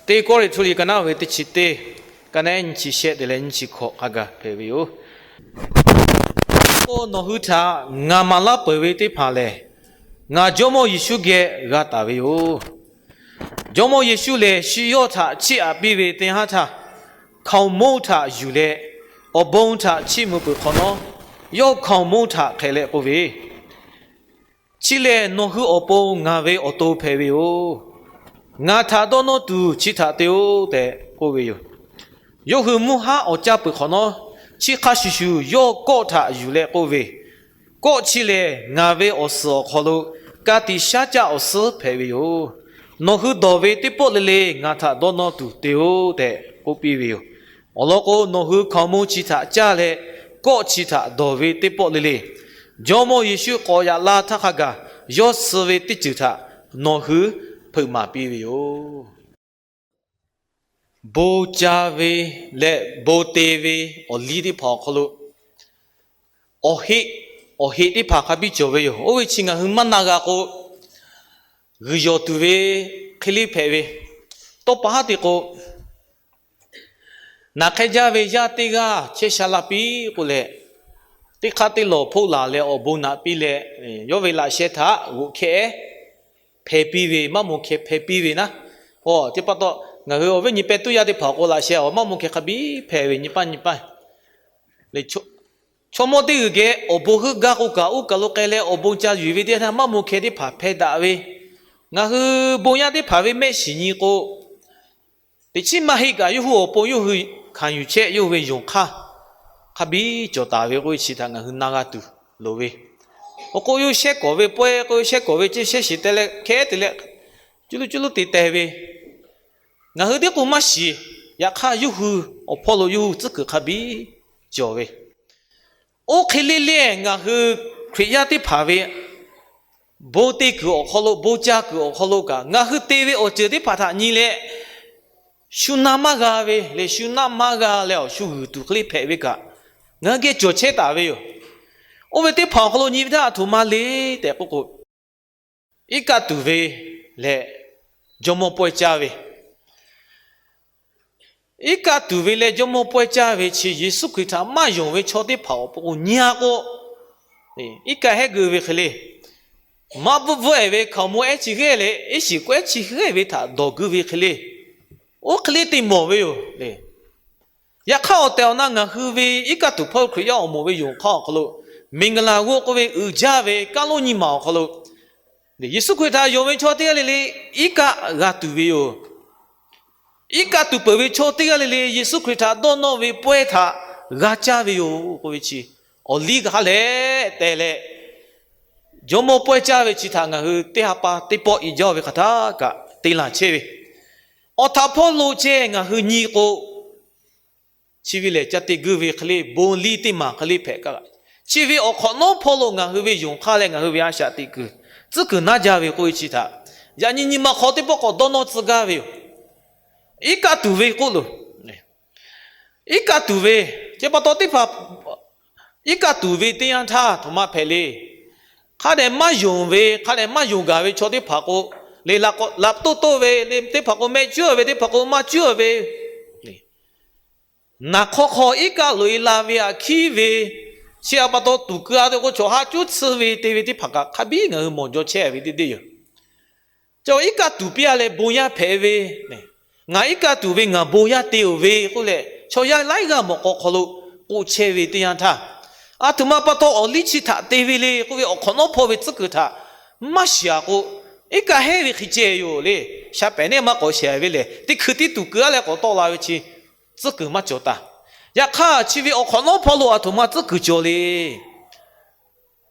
Teˇ Kawˇrenˍhtuˆ liꞈ ka naˉ ve teˇ chi teˇ, ka naˉ nyiˇ chi shehˆ te leh nyiˇ chi hkawꞈ hk'a gaˬ hpehꞈ ve yoˬ. K'o, nawˬ hui htaꞈ ngaˬ maˍ laˇ peuˬ ve teˇ hpaˍ lehˬ, ngaˬ Jawˇmawˇ Yeˍsuˆ geh g'a taˍ ve yoˬ. Jawˇmawˇ Yeˍsuˆ lehˬ, shu yawˇ htaꞈ chiˇ aꞈ piˇ ve teˇ haˉ htaˇ, hkaoˍmonˇ htaꞈ yuˬ leh, awˬ bon htaꞈ chiˇ mvuh peuˬ hk'awꞈ nawˉ, yawˇ hkaoˍmonˇ htaꞈ hk'ehꞈ leh k'oˆ ve, Chi lehˬ nawˬ hui awˬ pon ngaˬ ve awˬ to hpehꞈ ve yoˬ. Ngaˬ htaꞈ dawˇ nawˇ tuˬ chi htaꞈ te-oˆ tehꞈ k'oˆ ve yoˬ. Yawˇ hui mvuhˇ haˉ awˬ caˇ peuˬ hk'awꞈ nawˉ, chi hk'a shuˍ shuˍ yawˇ kawˆ htaꞈ yuˬ leh k'oˆ ve, Kawˆ chi lehˬ ngaˬ ve awˬ suhˍ awˬ hk'aw lo ka tiꞈ shaˉ caˆ awˬ suhˉ hpehꞈ ve yoˬ. Nawˬ hui dawˬ ve teˇ pawˆ le le ngaˬ htaꞈ dawˇ nawˇ tuˬ te-oˆ tehꞈ k'oˆ piˇ ve yoˬ. Awˬ lawn k'o, nawˬ hui hkaoˍmonˇ chi htaꞈ caˇ leh, kawˆ chi htaꞈ dawˬ ve teˇ pawˆ le le, Jawˇmawˇ Yeˍsuˆ k'awꞈ yaꞈ la htaˇ hk'a gaˬ, yawˇ suh ve teˇ ceuˬ htaꞈ nawˬ hui hpeuꞈ maˍ piˇ ve yoˬ. Bon ca ve leh bon te ve awˬ liˇ teˇ hpaˍ awˬ hk'aw lo awˬ heˆ, awˬ heˆ teˇ hpaˍ hk'a biˇ cawˬ ve yoˬ. Oˇ ve chi ngaˬ hui maˇ na g'a k'o, g'uiˬ yawˬ tuˬ ve hk'e le hpehꞈ ve, tawˇ pa haˉ te k'o, naˬ hk'e jaˇ ve yaˇ teˇ g'aˇ chehˇ sha la piˇ k'oˆ leh, teˇ hk'aˇ teˇ lawˬ hpoˆ laˬ leh awˬ bon naꞈ piˇ leh, yawˇ ve laꞈ sheh htaꞈ g'oꞈ hkehˇ hpeh piˇ ve, maˇ moˍ hkeh hpeh piˇ ve naˉ. Oˬ, teˇ pa taw ngaˬ hui awˬ viˉ nyi pehˇ tuˉ yaˇ teˇ hpaˍ k'o, laꞈ sheh awˬ maˇ moˍ hkeh hk'a biˇ hpeh ve nyi paˇ nyi paˇ. Chaw mawˇ teˇ g'uiˬ geh awˬ bon heuˆ gaˇ k'o kaꞈ, oˇ kaˬ lo k'ai leh awˬ bon ca yuˬ ve teˇ yanˇ htaˇ maˇ moˍ hkeh teˇ hpaˍ hpeh daꞈ ve, ngaˬ hui bon yaˇ teˇ hpaˍ ve mehˆ shiˍ nyi k'o, teꞈ chiˉ maˇ heˆ kaꞈ yawˇ hui awˬ pon yawˇ hui hkanˍ yuˬ chehˇ yawˇ hui ve yonˍ hk'aˇ hk'a biˇ cawˬ taˍ ve k'oˆ ve chi htaꞈ ngaˬ hui na g'a tuˬ loˍ ve. Awˬ k'o, yawˇ shehˇ kawˍ ve pawehˇ k'o, shehˇ kawˍ ve ceˇ shehˇ shiˍ te leh hkehˉ te leh, cuˇ luˇ cuˇ luˇ te teh ve, ngaˬ hui teˇ k'o maˇ shiˍ. Yaꞈ hk'aˇ, yawˇ hui awˬ hpawˇ lo yawˇ hui tcuhˉ kuiˬ hk'a biˇ cawˬ ve. Oˇ hk'e le le, ngaˬ hui Hkriꞈ yaˇ teˇ hpaˍ ve bon te kuiˬ awˬ hk'aw lo, bon ca kuiˬ awˬ hk'aw lo kaꞈ, ngaˬ hui te ve awˬ ceuˬ teˇ hpaˍ htaꞈ nyi leh, shu na maˇ g'a ve leh shu naˆ maˇ g'a leh awˬ shu g'uiˬ tuˬ hk'e le hpehꞈ ve kaꞈ, ngaˬ hui geh cawˬ chehˇ taˍ ve yoˬ. Oˇ ve teˇ hpaˍ awˬ hk'aw lo nyi ve htaˇ, aˬ htoꞈ ma le tehꞈ k'oˆ k'o, iˉ kaˆ tuˬ ve leh jawˇmawˇ pawehˇ caˇ ve. Iˉ kaˆ tuˬ ve leh jawˇmawˇ pawehˇ caˇ ve chi Yeˍsuˆ Hkriꞈ htaꞈ maˇ yonˍ ve chaw teˇ hpaˍ awˬ pon k'o nyi a k'o, iˉ kaˆ hehˉ geu ve hk'e le, maˇ bvuhˆ bvuhˆ-ehˍ ve hkaoˍmonˇ ehˉ chi g'ehˇ leh iˉ shiˍ k'o ehˉ chi g'ehˇ ve htaꞈ dawˬ geu ve hk'e le, oˇ hk'e le te mawˬ ve yoˬ. Yaꞈ hk'aˇ, awˬ tehˬ awˬ na ngaˬ hui ve iˉ kaˆ tuˬ hpawˇ Hkriꞈ yaˇ awˬ moˍ ve yonˍ hk'aˇ awˬ hk'aw lo, miˬguiˬ laˬ g'oˇ k'oˆ ve uiˍ jaˇ ve kaˉ lonˉ nyiˇ maˬ awˬ hk'aw lo, Yeˍsuˆ Hkriꞈ htaꞈ yonˍ ve chaw teˇ g'aˇ le le iˉ kaˆ g'a tuˬ ve yoˬ. Iˉ kaˆ tuˬ peuˬ ve chaw teˇ g'aˇ le le Yeˍsuˆ Hkriꞈ htaꞈ dawˇ nawˇ ve pawehˇ htaꞈ g'a caˇ ve yoˬ k'oˆ ve chi, awˬ liˇ g'a leh te leh, jawˇmawˇ pawehˇ caˇ ve chi htaꞈ ngaˬ hui teˇ ha pa teˇ pawˆ i jaˇ ve hk'aˬ htaˇ kaꞈ te laˬ chehˇ ve, awˬ htaꞈ hpawˇ lo ceh ngaˬ hui nyi k'o, chi ve lehˬ ca te geu ve hk'e le, bon liˇ teˇ maˬ hk'e le hpehꞈ kaꞈ, chi ve awˬ hk'awꞈ nawˉ hpawˇ lo ngaˬ hui ve yonˍ hk'aˇ leh ngaˬ hui ve a shaꞈ teꞈ kuiˬ tcuhˉ kuiˬ naˉ jaˇ ve k'oˆ ve chi htaꞈ, yaꞈ nyi nyi ma hk'aw teˇ pawˆ k'awꞈ dawˇ nawˇ tcuh gaˇ ve yoˬ. Iˉ kaˆ tuˬ ve k'oˆ loˬ. Iˉ kaˆ tuˬ ve, chi pa taw teˇ hpaˍ iˉ kaˆ tuˬ ve teˇ yanˇ htaˇ aˬ htoꞈ ma hpehꞈ le. Hk'a dehꞈ maˇ yonˍ ve, hk'a dehꞈ maˇ yonˍ gaˬ ve chaw teˇ hpaˍ k'o, le laꞈ toˆ toˆ ve le, teˇ hpaˍ k'o mehˆ cuˉ ve, teˇ hpaˍ k'o maˇ cuˉ ve, naˬ hk'awˇ hk'aw iˉ kaˆ loꞈ e la ve aꞈ hkiˉ ve, chi a pa taw tuˍ keu a ve k'o chaw haˉ cuˉ tsuhˇ ve te ve teˇ hpaˍ kaꞈ hk'a biˉ ngaˬ hui mawˬ jaw chehˇ ve teˇ deˇ yoˬ. Chaw iˉ kaˆ tuˬ piˇ a leh bon yaˇ hpehꞈ ve, ngaˬ iˉ kaˆ tuˬ ve ngaˬ bon yaˇ te-oˬ ve k'oˆ leh, chaw yaˇ laiˉ g'aˇ mawꞈ k'aw hk'aw lo k'oˆ chehˇ ve teˇ yanˇ htaˇ, aˬ htoꞈ ma pa taw awˬ liˇ chi htaꞈ te ve le k'oˆ ve awˬ hk'awꞈ nawˉ hpawˇ ve tcuhˉ kuiˬ htaꞈ maˇ shiˍ a k'o, iˉ kaˆ hehˉ ve hk'e ceh yoˬ le. Sha pehˍ neˉ maˇ k'awꞈ shehˍ ve lehˬ, teˇ hkui tiˉ tuˍ keu a leh k'awꞈ tawˆ la ve chi tcuhˉ kuiˬ maˇ cawˬ taˍ. Yaꞈ hk'aˇ, chi ve awˬ hk'awꞈ nawˉ hpawˇ lo aˬ htoꞈ ma tcuhˉ kuiˬ cawˬ le.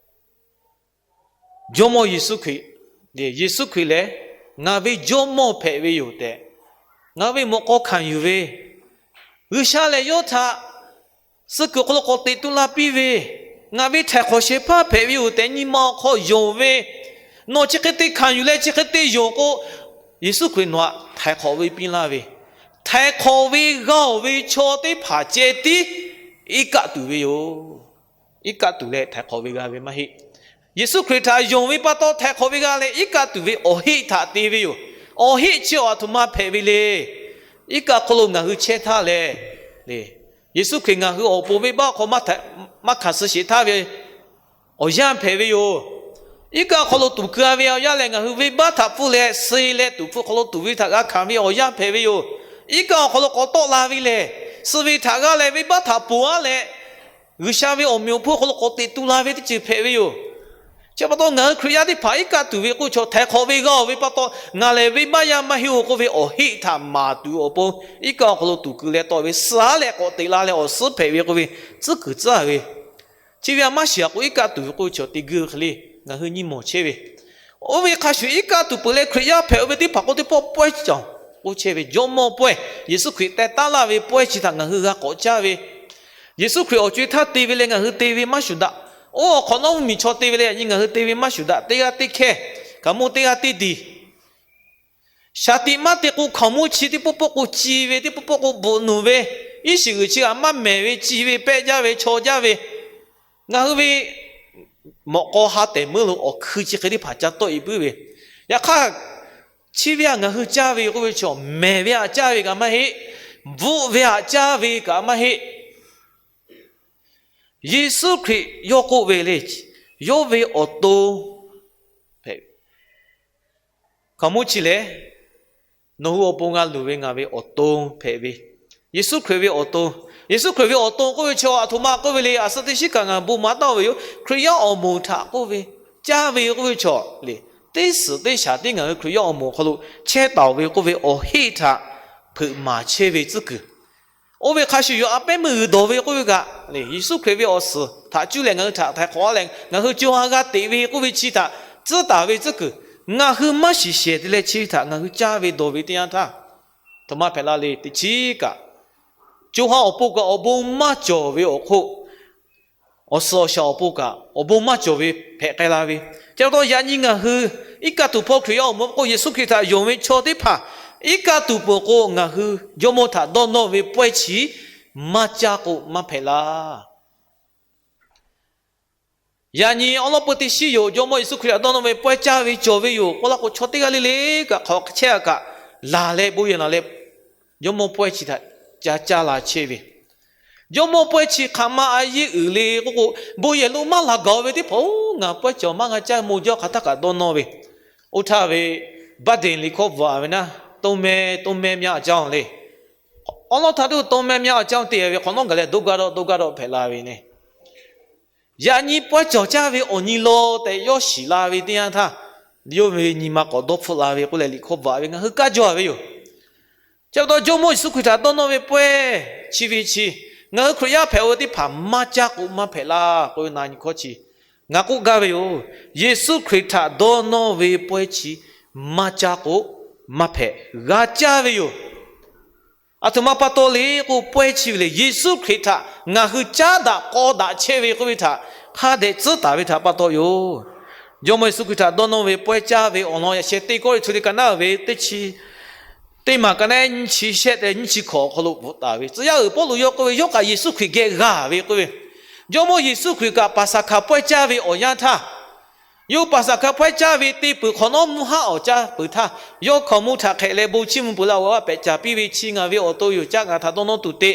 Jawˇmawˇ Yeˍsuˆ Hkriꞈ, Yeˍsuˆ Hkriꞈ lehˬ ngaˬ ve Jawˇmawˇ hpehꞈ ve yoˬ tehꞈ, ngaˬ ve mawꞈ k'aw hkanˍ yuˬ ve, G'uiˬsha lehˬ yawˇ htaꞈ suh kuiˬ hk'aw lo k'awꞈ teꞈ tu la piˇ ve, ngaˬ ve htaiˍ hk'awꞈ shehˍ hpaˇ hpehꞈ ve yoˬ tehꞈ nyi ma awˬ hk'aw yonˍ ve, nawˬ chi hk'e te hkanˍ yuˬ leh chi hk'e te yonˍ k'o, Yeˍsuˆ Hkriꞈ nawˬ htaꞈ htaiˍ hk'awꞈ ve piˇ laˇ ve, htaiˍ hk'awꞈ ve g'a-oˬ ve chaw teˇ hpaˍ ceh tiˉ iˉ kaˆ tuˬ ve yoˬ. Iˉ kaˆ tuˬ leh htaiˍ hk'awꞈ ve g'a ve maˇ heˆ. Yeˍsuˆ Hkriꞈ htaꞈ yonˍ ve pa taw htaiˍ hk'awꞈ ve g'a leh iˉ kaˆ tuˬ ve awˬ heˆ htaꞈ te ve yoˬ. Awˬ heˆ chi awˬ aˬ htoꞈ ma hpehꞈ ve le. Iˉ kaˆ hk'aw lo ngaˬ hui chehˇ htaˇ lehˬ, Yeˍsuˆ Hkriꞈ ngaˬ hui awˬ pon venˇbaˆ hk'aw maˇ hkanˍ suh sheˍ htaˇ ve awˬ yanˇ hpehꞈ ve yoˬ. Iˉ kaˆ hk'aw lo tuˍ keu-a ve awˬ yanˇ lehˬ, ngaˬ hui venˇbaˆ htaꞈ pfuhˇ leh suh leh tuˍ hpfuh hk'aw lo tuˍ ve htaꞈ g'a hkanˍ ve awˬ yanˇ hpehꞈ ve yoˬ. Iˉ kaˆ awˬ hk'aw lo k'awꞈ tawˆ la ve lehˬ, suh ve htaꞈ g'aˇ leh venˇbaˆ htaꞈ ponˬ-a leh, G'uiˬsha ve awˬ meꞈ awˬ hponˇ hk'aw lo k'awꞈ teꞈ tu la ve teˇ ceuˬ hpehꞈ ve yoˬ. Chi pa taw ngaˬ hui Hkriꞈ yaˇ teˇ hpaˍ iˉ kaˆ tuˬ ve k'oˆ ve chaw htaiˍ hk'awꞈ ve g'a-oˬ ve pa taw, ngaˬ lehˬ venˇbaˆ yaˇ maˇ heˆ-oˬ k'oˆ ve awˬ heˆ htaꞈ maˍ tuˬ awˬ pon, iˉ kaˆ awˬ hk'aw lo tuˍ keu leh tawˆ ve suh-a leh k'awꞈ teꞈ la leh awˬ suhˉ hpehꞈ ve k'oˆ ve, tcuhˉ kuiˬ tcuhˉ-a ve. Chi ve a maˇ shiˍ-a k'o, iˉ kaˆ tuˬ ve k'oˆ ve chaw te geuˆ ve hk'e le ngaˬ hui nyi mawˬ chehˇ ve. Oˇ ve hk'a shuˍ iˉ kaˆ tuˬ peuˬ leh Hkriꞈ yaˇ hpehꞈ-o ve teˇ hpaˍ k'o, teˇ pawˆ pawehˇ cawˬ k'oˆ chehˇ ve, Jawˇmawˇ pawehˇ, Yeˍsuˆ Hkriꞈ teh taˉ laˇ ve pawehˇ chi htaꞈ ngaˬ hui g'a k'awꞈ caˇ ve. Yeˍsuˆ Hkriꞈ awˬ co-e htaˇ te ve leh ngaˬ hui te ve maˇ shuˍ daꞈ. Oˇ awˬ hk'awꞈ nawˉ mvuhˇmiˬ chaw te ve leh yaꞈ nyi ngaˬ hui te ve maˇ shuˍ daꞈ. Teˇ g'aˇ teˇ hkehˇ, hkaoˍmonˇ teˇ g'aˇ teˇ diˬ, shaˍ tiꞈ maˇ te k'o, hkaoˍmonˇ chi teˇ pawˆ pawˆ k'o ci ve, teˇ pawˆ pawˆ k'o bvuhꞈ nuˬ ve, iˉ shiˍ g'uiˬ chi g'aꞈ maˇ mehˍ ve, ci ve, pehˆ jaˇ ve, chaw jaˇ ve, ngaˬ hui ve mawꞈ k'aw ha tehˬ meuˇ lo awˬ hkui chi hk'e teˇ hpaˍ ca tawˆ-e puiˉ ve. Yaꞈ hk'aˇ, chi ve htaꞈ ngaˬ hui caˇ ve k'oˆ ve chaw, mehˍ ve htaꞈ caˇ ve kaꞈ maˇ heˆ, bvuhꞈ ve htaꞈ caˇ ve kaꞈ maˇ heˆ. Yeˍsuˆ Hkriꞈ yawˇ k'oˆ ve le, yawˇ ve awˬ to hpehꞈ, hkaoˍmonˇ chi lehˬ nawˬ hui awˬ pon g'a luˬ ve ngaˬ ve awˬ to hpehꞈ ve, Yeˍsuˆ Hkriꞈ ve awˬ to. Yeˍsuˆ Hkriꞈ ve awˬ to k'oˆ ve chaw aˬ htoꞈ ma k'oˆ ve le, aˬ suhˉ teˇ shiˉ kaꞈ ngaˬ bon maˍ taˍ-oˬ ve yoˬ. Hkriꞈ yaˇ awˬ moˍ htaꞈ k'oˆ ve, caˇ ve k'oˆ ve chaw le, teˇ suhˍ teˇ shaˍ tiˉ ngaˬ hui Hkriꞈ yaˇ awˬ moˍ awˬ hk'aw lo chehˇ taˍ-oˬ ve k'oˆ ve awˬ heˆ htaꞈ hpeuꞈ maˍ chehˇ ve tcuhˉ kuiˬ. Oˇ ve hk'a shuˍ yoˬ, a pehˉ meuˇ g'uiˬ dawˬ ve k'oˆ ve kaꞈ le, Yeˍsuˆ Hkriꞈ ve awˬ suhˍ htaꞈ cuˇ leh ngaˬ hui htaꞈ htaiˍ hk'awꞈ-a leh ngaˬ hui co ha g'a teꞈ ve k'oˆ ve chi htaꞈ tcuhˉ taˍ ve tcuhˉ kuiˬ. Ngaˬ hui maˇ shiˍ shehˍ te leh chi ve htaꞈ ngaˬ hui caˇ ve dawˬ ve teˇ yanˇ htaˇ, aˬ htoꞈ ma hpehꞈ la le, teˇ chiˉ kaꞈ co ha awˬ pon kaꞈ awˬ bon maˇ cawˬ ve awˬ hk'oˆ, awˬ suhˍ awˬ shaˍ awˬ pon kaꞈ awˬ bon maˇ cawˬ ve hpehꞈ k'ai la ve. Chi pa taw yaꞈ nyi ngaˬ hui iˉ kaˆ tuˬ hpawˇ Hkriꞈ yaˇ awˬ moˍ k'o, Yeˍsuˆ Hkriꞈ htaꞈ yonˍ ve chaw teˇ hpaˍ iˉ kaˆ tuˬ peuˬ k'o, ngaˬ hui Jawˇmawˇ htaꞈ dawˇ nawˇ ve pawehˇ chi maˇ caˇ k'o maˇ hpehꞈ laˇ. Yaꞈ nyi awˉ lawˉ peu teˇ shiˉ yoˬ, Jawˇmawˇ Yeˍsuˆ Hkriꞈ htaꞈ dawˇ nawˇ ve pawehˇ caˇ ve cawˬ ve yoˬ k'oˆ laˇ k'o, chaw teˇ g'aˇ le le kaꞈ hk'awꞈ chehˇ-a kaꞈ, laˬ leh bon yehˬ laˬ leh Jawˇmawˇ pawehˇ chi htaꞈ ca caˇ la chehˇ ve. Jawˇmawˇ pawehˇ chi hk'aˬ ma a yeˇ uiˍ le k'oˆ k'o, bon yehˬ lo maˇ laˬ gaˬ-o ve teˇ hpaˍ-oˬ, ngaˬ pawehˇ cawˬ maˇ g'a caˇ, mawˬ jaˇ hk'aˬ htaˇ kaꞈ dawˇ nawˇ ve. Oˇ htaˇ ve Baˆdeˍ liꞈ hkawˇ bvuhꞈ-a ve naˉ, ต้นไม้ ต้นไม้ myaˇ a caˇ-oˬ le. Awˉ lawˉ htaˇ tuˬ ต้นไม้ myaˇ a caˇ-oˬ te ve hk'awꞈ nawˉ gaˬ leh doˇ gaˇ dawˆ doˇ gaˇ dawˆ hpehꞈ la ve le. Yaꞈ nyi pawehˇ cawˬ caˇ ve awˬ nyi law tehꞈ yawˇ shiˍ la ve teˇ yanˇ htaˇ, yawˇ ve nyi ma k'awꞈ dawˇ hpfuhˆ la ve k'oˆ leh liꞈ hkawˇ bvuhꞈ-a ve ngaˬ hui kaˇ jaw-a ve yoˬ. Chi pa taw Jawˇmawˇ Yeˍsuˆ Hkriꞈ htaꞈ dawˇ nawˇ ve pawehˇ chi ve chi, ngaˬ hui Hkriꞈ yaˇ hpehꞈ-o ve teˇ hpaˍ maˇ caˇ k'o maˇ hpehꞈ laˇ k'oˆ ve na nyi hkawˇ chi ngaˬ k'oˆ gaˇ ve yoˬ. Yeˍsuˆ Hkriꞈ htaꞈ dawˇ nawˇ ve pawehˇ chi maˇ caˇ k'o maˇ hpehꞈ, g'a caˇ ve yoˬ. Aˬ htoꞈ ma pa taw le k'o, pawehˇ chi ve le, Yeˍsuˆ Hkriꞈ htaꞈ ngaˬ hui caˉ daꞈ k'aw daꞈ chehˇ ve k'oˆ ve htaꞈ hk'a dehꞈ tcuhˉ taˍ ve htaꞈ pa taw yoˬ. Jawˇmawˇ Yeˍsuˆ Hkriꞈ htaꞈ dawˇ nawˇ ve pawehˇ caˇ ve awˬ lawn yaꞈ sheh teˇ Kawˇrenˍhtuˆ liꞈ ka naˉ ve teˇ chi teˇ maˬ ka naˉ nyiˇ chi shehˆ tehꞈ nyiˇ chi hkawꞈ awˬ hk'aw lo bvuhꞈ taˍ ve, tcuh yaˇ uiˍ Pawˇluꞈ yawˇ k'oˆ ve, yawˇ kaꞈ Yeˍsuˆ Hkriꞈ geh g'a ve k'oˆ ve, Jawˇmawˇ Yeˍsuˆ Hkriꞈ kaꞈ Paˍsaˍhkaˍ pawehˇ caˇ ve awˬ yanˇ htaˇ, yawˇ Paˍsaˍhkaˍ pawehˇ caˇ ve te peuˬ hk'awꞈ nawˉ mvuhˇ haˉ awˬ caˇ peuˬ htaˇ, yawˇ hkaoˍmonˇ htaꞈ hk'ehꞈ leh bon chiˇ mvuh peuˬ leh awˬ g'aˇ pehꞈ caˍ piˇ ve, Chi ngaˬ ve awˬ to yoˬ, caˇ ngaˬ htaꞈ dawˇ nawˇ tuˬ te,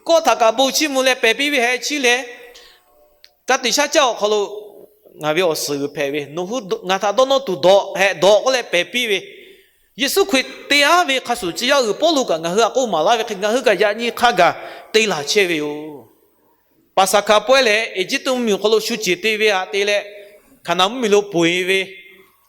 kawˆ htaꞈ kaꞈ bon chiˇ mvuh leh pehˬ piˇ ve heh chi lehˬ, ka tiꞈ shaˉ caˆ awˬ hk'aw lo ngaˬ ve awˬ suhˍ g'uiˬ hpehꞈ ve, nawˬ hui ngaˬ htaꞈ dawˇ nawˇ tuˬ dawꞈ hehꞈ dawꞈ k'oˆ leh pehˬ piˇ ve, Yeˍsuˆ Hkriꞈ te-a ve hk'a shuˍ tcuh yaˇ uiˍ Pawˇluꞈ kaꞈ ngaˬ hui htaꞈ k'oˆ maˍ laˇ ve hk'e ngaˬ hui kaꞈ yaꞈ nyi hk'a gaˬ te laˬ chehˇ ve yoˬ. Paˍsaˍhkaˍ pawehˇ lehˬ, Eˇjiˇtuꞈ mvuhˇmiˬ awˬ hk'aw lo shu ceˬ te ve htaꞈ te leh, Hkaˍnanˍ mvuhˇmiˬ lo peu-eˬ ve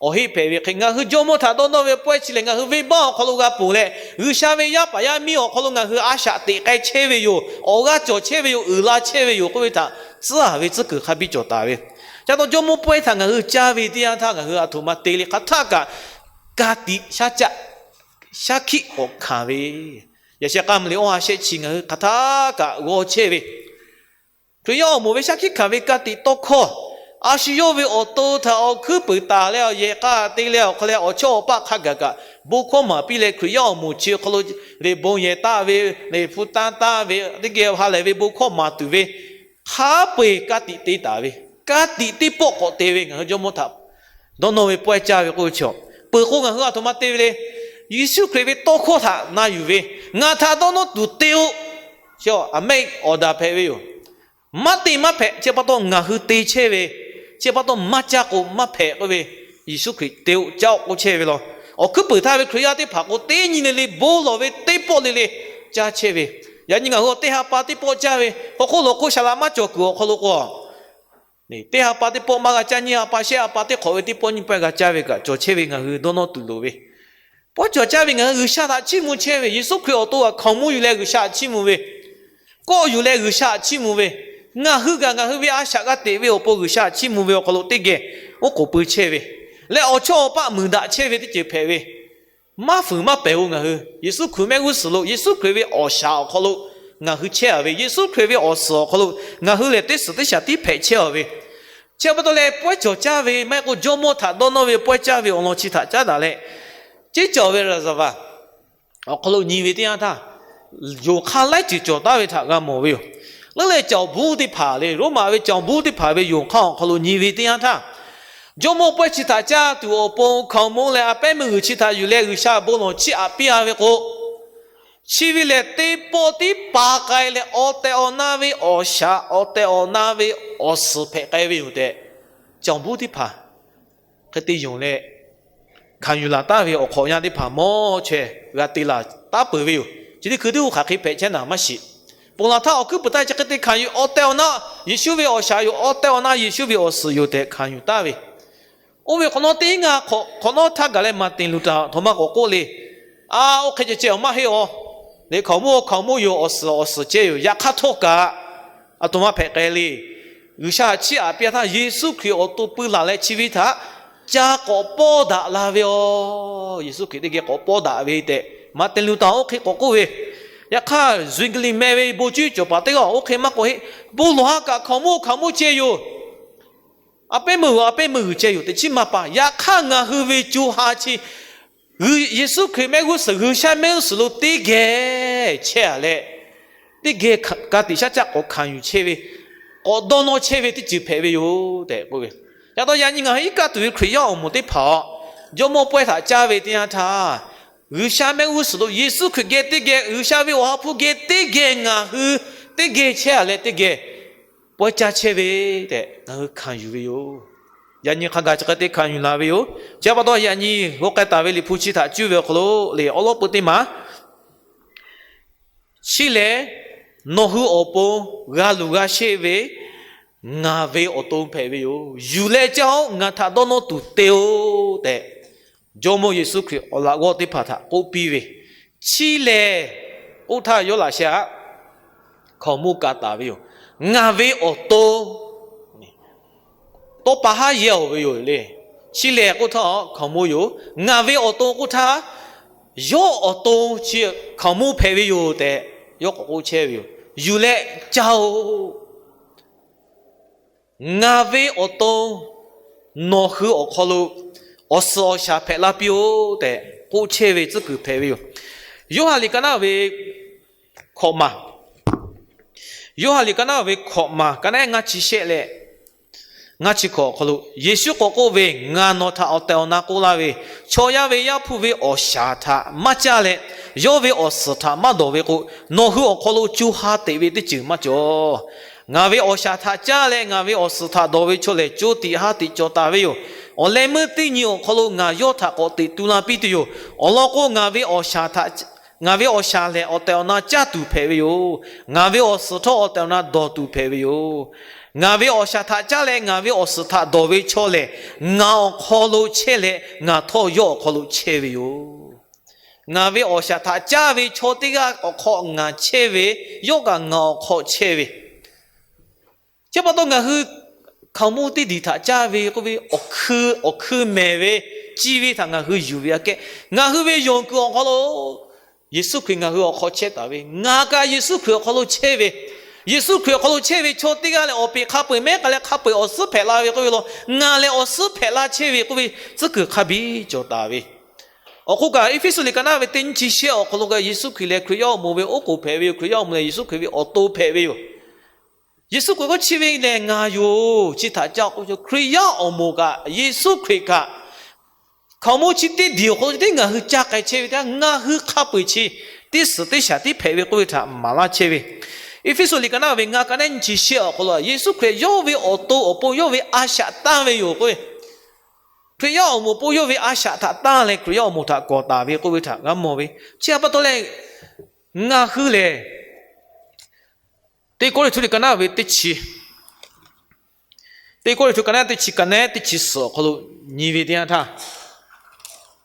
awˬ heˆ hpehꞈ ve hk'e, ngaˬ hui Jawˇmawˇ htaꞈ dawˇ nawˇ ve pawehˇ chi lehˬ, ngaˬ hui venˇbaˆ awˬ hk'aw lo g'a ponˬ leh, G'uiˬsha ve yaˇ paˍ yaˇ miˇ awˬ hk'aw lo ngaˬ hui a shaꞈ teꞈ k'ai chehˇ ve yoˬ. Awˬ g'aˇ cawˬ chehˇ ve yoˬ. Uiˍ la chehˇ ve yoˬ k'oˆ ve htaꞈ tcuhˉ-a ve tcuhˉ kuiˬ hk'a biˇ cawˬ taˍ ve. Ca taw Jawˇmawˇ pawehˇ htaꞈ ngaˬ hui caˇ ve teˇ yanˇ htaˇ ngaˬ hui aˬ htoꞈ ma te le, hk'aˬ htaˇ kaꞈ ka tiꞈ shaˉ caˆ shaˉ hkiˆ k'awꞈ hkanˍ ve, yaꞈ sheh k'a mvuh liꞈ awˇ ha shehˆ chi ngaˬ hui hk'aˬ htaˇ kaꞈ g'aw chehˇ ve, Hkriꞈ yaˇ awˬ moˍ ve shaˉ hkiˆ hkanˍ ve ka tiꞈ tawˇ hkawˇ, a shu yawˇ ve awˬ to htaꞈ awˬ hkuiˉ puiˍ taˍ leh awˬ yehˬ k'a te leh awˬ hk'aw leh awˬ chawˇ awˬ paˆ hk'a gaˬ kaꞈ bon hkawˇ maˍ piˇ leh, Hkriꞈ yaˇ awˬ moˍ chi awˬ hk'aw lo le bon yehˬ taˆ ve, le hpu tanˇ taˆ ve, teˇ geh ha lehˬ ve bon hkawˇ maˍ tuˬ ve hk'a peu-eˬ ka tiꞈ te taˍ ve, ka tiꞈ teˇ pawˆ k'awꞈ te ve ngaˬ hui Jawˇmawˇ htaꞈ dawˇ nawˇ ve pawehˇ caˇ ve k'oˆ ve chaw, peuˬ k'o ngaˬ hui aˬ htoꞈ ma te ve le. Yeˍsuˆ Hkriꞈ ve tawˇ hkawˇ htaꞈ na yuˬ ve, Ngaˬ htaꞈ dawˇ nawˇ tuˬ te-o. Chi a mehˆ awˬ daꞈ hpehꞈ ve yoˬ. Maˇ te maˇ hpehꞈ, chi pa taw ngaˬ hui te chehˇ ve, chi pa taw maˇ caˇ k'o maˇ hpehꞈ k'oˆ ve, Yeˍsuˆ Hkriꞈ te-o caˇ-o k'oˆ chehˇ ve law. Awˬ hkuiˉ puiˍ htaˇ ve Hkriꞈ yaˇ teˇ hpaˍ k'o, teˇ nyi le le bon lawˬ ve teˇ pawˆ le le caˇ chehˇ ve. Yaꞈ nyi ngaˬ hui teˇ ha pa teˇ pawˆ caˇ ve, hk'aw hk'oˆ lo hk'oˆ shaˍ laꞈ maˇ cawˬ kuiˬ awˬ hk'aw lo k'o, teˇ ha pa teˇ pawˆ maˇ g'a caˇ, nyiˇ ha pa shehˆ ha pa teˇ hk'awꞈ ve teˇ pawˆ nyiˇ pawˆ g'a caˇ ve kaꞈ cawˬ chehˇ ve ngaˬ hui dawˇ nawˇ tuˬ loˍ ve. Pawehˇ cawˬ caˇ ve ngaˬ hui G'uiˬsha htaꞈ chiˇ mvuh chehˇ ve, Yeˍsuˆ Hkriꞈ awˬ to g'aꞈ hkaoˍmonˇ yuˬ leh G'uiˬsha htaꞈ chiˇ mvuh ve, kawˆ yuˬ leh G'uiˬsha htaꞈ chiˇ mvuh ve, ngaˬ hui kaꞈ ngaˬ hui ve a shaꞈ g'a teꞈ ve awˬ pon G'uiˬsha htaꞈ chiˇ mvuh ve awˬ hk'aw lo teˇ geh oˉ k'oˍ pui chehˇ ve, leh awˬ chawˇ awˬ paˆ muiˬ daꞈ chehˇ ve teˇ ceuˬ hpehꞈ ve, maˇ fuiˍ maˇ pehˬ-o. Ngaˬ hui Yeˍsuˆ Hkriꞈ mehˆ g'uˇ suhˍ lo, Yeˍsuˆ Hkriꞈ ve awˬ shaˍ awˬ hk'aw lo ngaˬ hui chehˇ-a ve, Yeˍsuˆ Hkriꞈ ve awˬ suhˍ awˬ hk'aw lo ngaˬ hui lehˬ teˇ suhˍ teˇ shaˍ tiˉ hpehꞈ chehˇ-a ve. Chi pa taw leh pawehˇ cawˬ caˇ ve maˇ heˆ k'o, jawˇmawˇ htaꞈ dawˇ nawˇ ve pawehˇ caˇ ve awˬ lawn chi htaꞈ caˉ daꞈ leh, ceˉ cawˬ ve ရာဇဝင် awˬ hk'aw lo nyi ve teˇ yanˇ htaˇ, yonˍ hk'aˇ laiˉ ceuˬ cawˬ taˍ ve htaꞈ g'a mawˬ ve yoˬ. Leuˉ leh ကျောင်းဘူး teˇ hpaˍ le, Roˉmaꞈ ve ကျောင်းဘူး teˇ hpaˍ ve yonˍ hk'aˇ awˬ hk'aw lo nyi ve teˇ yanˇ htaˇ, jawˇmawˇ pawehˇ chi htaꞈ caˇ tuˬ awˬ pon hkaoˍmonˇ leh a pehˉ meuˇ g'uiˬ chi htaꞈ yuˬ leh G'uiˬsha bon lawˬ chiˇ aꞈ piˇ-a ve k'o, chi ve lehˬ teˇ pawˆ tiˉ pa k'ai leh awˬ tehˬ awˬ na ve awˬ shaˍ, awˬ tehˬ awˬ na ve awˬ suhˍ hpehꞈ k'ai ve yoˬ tehꞈ, ကျောင်းဘူး teˇ hpaˍ hk'e te yonˍ leh hkanˍ yuˬ laˬ taˍ ve awˬ hk'awꞈ yaˇ teˇ hpaˍ mawˇ chaweh g'a te laˬ taˉ peuˬ ve yoˬ. Chi teˇ hkui teˇ g'uˇ hk'aˬ hk'e hpehꞈ chehˇ naˍ maˇ shiˍ. Ponˬ laˬ htaˇ awˬ hkuiˉ puiˍ htaˇ chi hk'e te hkanˍ yuˬ, awˬ tehˬ awˬ na Yeˍsuˆ ve awˬ shaˍ yoˬ, awˬ tehˬ awˬ na Yeˍsuˆ ve awˬ suhˍ yoˬ tehꞈ hkanˍ yuˬ taˍ ve, oˇ ve hk'awꞈ nawˉ teˇ ngaˬ hk'awꞈ nawˉ htaˇ gaˬ leh Maˍtiˍ Luˍtaˍ aˬ htoꞈ ma k'awꞈ k'oˆ le. A, oˇ hk'e ceh ceh awˬ maˇ heˆ-aˬ. Leh hkaoˍmonˇ hkaoˍmonˇ yoˬ, awˬ suhˍ awˬ suhˍ ceh yoˬ, yaꞈ hk'aˇ htawˇ kaꞈ aˬ htoꞈ ma hpehꞈ k'ai le. G'uiˬsha chiˇ aꞈ piˇ-a htaˇ Yeˍsuˆ Hkriꞈ awˬ to pui laˬ leh chi ve htaꞈ ca k'awꞈ pawˇ daꞈ la ve yoˬ. Yeˍsuˆ Hkriꞈ teˇ geh k'awꞈ pawˇ daꞈ ve tehꞈ Maˍtiˍ Luˍtaˍ oˇ hk'e k'awꞈ k'oˆ ve. Yaꞈ hk'aˇ Zwingli meh ve bon cuˇ cawˬ paˍ teˇ g'aˇ oˇ hk'e maˇ k'oˆ heˆ. Bon lawˬ ha kaꞈ hkaoˍmonˇ hkaoˍmonˇ ceh yoˬ. A pehˉ meuˇ g'uiˬ a pehˉ meuˇ g'uiˬ ceh yoˬ tehꞈ chiˇ maˇ pa. Yaꞈ hk'aˇ ngaˬ hui ve co ha chi Yeˍsuˆ Hkriꞈ mehˆ g'uˇ suhˍ, G'uiˬsha mehˆ g'uˇ suhˍ lo teˇ geh chehˇ-a leh, teˇ geh ka tiꞈ shaˉ caˆ k'awꞈ hkanˍ yuˬ chehˇ ve, k'awꞈ dawˇ nawˇ chehˇ ve teˇ ceuˬ hpehꞈ ve yoˬ tehꞈ k'oˆ ve. Ca taw yaꞈ nyi ngaˬ hui iˉ kaˆ tuˬ ve Hkriꞈ yaˇ awˬ moˍ teˇ hpaˍ-aˬ, jawˇmawˇ pawehˇ htaꞈ caˇ ve teˇ yanˇ htaˇ, G'uiˬsha mehˆ g'uˇ suhˍ lo Yeˍsuˆ Hkriꞈ geh teˇ geh, G'uiˬsha ve awˬ ha hpu geh teˇ geh ngaˬ hui teˇ geh chehˇ-a leh teˇ geh pawehˇ caˇ chehˇ ve tehꞈ ngaˬ hui hkanˍ yuˬ ve yoˬ. Yaꞈ nyi hk'a gaˬ chi hk'e te hkanˍ yuˬ la ve yoˬ. Chi pa taw yaꞈ nyi g'aw k'ai taˍ ve Liꞈ hpu chi htaꞈ cuˇ ve awˬ hk'aw lo le awˉ lawˉ peu teˇ maˬ, chi lehˬ nawˬ hui awˬ pon g'a luˬ g'a sheˆ ve ngaˬ ve awˬ to hpehꞈ ve yoˬ. Yuˬ leh caˇ-oˆ, ngaˬ htaꞈ dawˇ nawˇ tuˬ te-o tehꞈ, Jawˇmawˇ Yeˍsuˆ Hkriꞈ awˬ laꞈ g'awˇ teˇ hpaˍ htaꞈ k'oˆ piˇ ve, chi lehˬ k'oˆ htaˇ yawˇ laꞈ sheh htaꞈ hkaoˍmonˇ ka taˍ ve yoˬ. Ngaˬ ve awˬ to tawˇ pa haˉ yehˇ-oˬ ve yoˬ le. Chi lehˬ k'oˆ htaˇ hkaoˍmonˇ yoˬ. Ngaˬ ve awˬ to k'oˆ htaˇ, yawˇ awˬ to chi hkaoˍmonˇ hpehꞈ ve yoˬ tehꞈ yawˇ k'awꞈ k'oˆ chehˇ ve yoˬ. Yuˬ leh caˇ-oˆ. Ngaˬ ve awˬ to nawˬ hui awˬ hk'aw lo awˬ suhˍ awˬ shaˍ hpehꞈ la piˇ-oˆ tehꞈ k'oˆ chehˇ ve tcuhˉ kuiˬ hpehꞈ ve yoˬ. Yoˇhanˬ liꞈ ka naˉ ve hkawꞈ maˬ, Yoˇhanˬ liꞈ ka naˉ ve hkawꞈ maˬ ka naˉ ngaˇ chi shehˆ leh ngaˇ chi hkawꞈ awˬ hk'aw lo Yeˍsuˆ k'awꞈ k'oˆ ve, Ngaˬ nawˬ htaꞈ awˬ tehˬ awˬ na k'oˆ laˇ ve, chaw yaˇ ve Yaˇ hpu ve awˬ shaˍ htaꞈ maˇ caˇ leh, yawˇ ve awˬ suhˍ htaꞈ maˇ dawˬ ve k'o, nawˬ hui awˬ hk'aw lo co ha teꞈ ve teˇ ceuˬ maˇ cawˬ. Ngaˬ ve awˬ shaˍ htaꞈ caˇ leh ngaˬ ve awˬ suhˍ htaꞈ dawˬ ve chaw lehˬ, co tiꞈ ha tiꞈ cawˬ taˍ ve yoˬ. Awˬ leh meuˇ teˇ nyi awˬ hk'aw lo ngaˬ yawˇ htaꞈ k'awꞈ teꞈ tu la piˇ tuˬ yoˬ. Awˬ lawn k'o, ngaˬ ve awˬ shaˍ htaꞈ ngaˬ ve awˬ shaˍ lehˬ, awˬ tehˬ awˬ na caˇ tuˬ hpehꞈ ve yoˬ. Ngaˬ ve awˬ suhˍ htawˇ awˬ tehˬ awˬ na dawˬ tuˬ hpehꞈ ve yoˬ. Ngaˬ ve awˬ shaˍ htaꞈ caˇ leh ngaˬ ve awˬ suhˍ htaꞈ dawˬ ve chaw lehˬ, ngaˬ awˬ hk'aw lo chehˇ leh, ngaˬ htawˇ yawˇ awˬ hk'aw lo chehˇ ve yoˬ. Ngaˬ ve awˬ shaˍ htaꞈ caˇ ve chaw teˇ g'aˇ awˬ hk'aw ngaˬ chehˇ ve, yawˇ kaꞈ ngaˬ awˬ hk'aw chehˇ ve. Chi pa taw ngaˬ hui hkaoˍmonˇ teˇ diˬ htaꞈ caˇ ve k'oˆ ve, awˬ hkui awˬ hkui mehˍ ve, ci ve htaꞈ ngaˬ hui yuˬ ve aꞈ kehˉ, ngaˬ hui ve yonˍ kuiˬ awˬ hk'aw lo Yeˍsuˆ Hkriꞈ ngaˬ hui awˬ hk'aw chehˇ taˍ ve, ngaˬ kaꞈ Yeˍsuˆ Hkriꞈ awˬ hk'aw lo chehˇ ve, Yeˍsuˆ Hkriꞈ awˬ hk'aw lo chehˇ ve chaw teˇ g'aˇ lehˬ, awˬ peꞈ hk'a peu-eˬ mehˉ k'ai leh hk'a peu-eˬ awˬ suhˉ hpehꞈ la ve k'oˆ ve law, ngaˬ lehˬ awˬ suhˉ hpehꞈ la chehˇ ve k'oˆ ve tcuhˉ kuiˬ hk'a biˇ cawˬ taˍ ve. Awˬ hk'oˆ kaꞈ, Eˇfeˇsuꞈ liꞈ ka naˉ ve teˇ nyiˇ chi shehˆ awˬ hk'aw lo kaꞈ, Yeˍsuˆ Hkriꞈ lehˬ Hkriꞈ yaˇ awˬ moˍ ve oˉ k'oˍ hpehꞈ ve yoˬ. Hkriꞈ yaˇ awˬ moˍ lehˬ Yeˍsuˆ Hkriꞈ ve awˬ to hpehꞈ ve yoˬ. Yeˍsuˆ Hkriꞈ k'oˆ, chi ve lehˬ ngaˬ yoˬ. Chi htaꞈ caˇ k'o, Hkriꞈ yaˇ awˬ moˍ kaꞈ, Yeˍsuˆ Hkriꞈ kaꞈ, hkaoˍmonˇ chi teˇ diˬ awˬ hk'aw lo teˇ ngaˬ hui caˇ k'ai chehˇ ve teˇ yanˇ, ngaˬ hui hk'a peu-eˬ chi teˇ suhˍ teˇ shaˍ tiˉ hpehꞈ ve k'oˆ ve htaꞈ maˍ laˇ chehˇ ve. Eˇfeˇsuꞈ liꞈ ka naˉ ve ngaˇ ka naˉ nyiˇ chi shehˆ awˬ hk'aw lo, Yeˍsuˆ Hkriꞈ yawˇ ve awˬ to awˬ pon yawˇ ve a shaꞈ tanˇ ve yoˬ k'oˆ ve, Hkriꞈ yaˇ awˬ moˍ awˬ pon yawˇ ve a shaꞈ htaꞈ tanˇ leh Hkriꞈ yaˇ awˬ moˍ htaꞈ kawˍ taˍ ve k'oˆ ve htaꞈ g'a mawˬ ve. Chi htaꞈ pa taw leh, ngaˬ hui lehˬ, Teˇ Kawˇrenˍhtuˆ liꞈ ka naˉ ve teˇ chi, Teˇ Kawˇrenˍhtuˆ ka naˉ teˇ chi, ka naˉ teˇ chi suhˍ awˬ hk'aw lo nyi ve teˇ yanˇ htaˇ,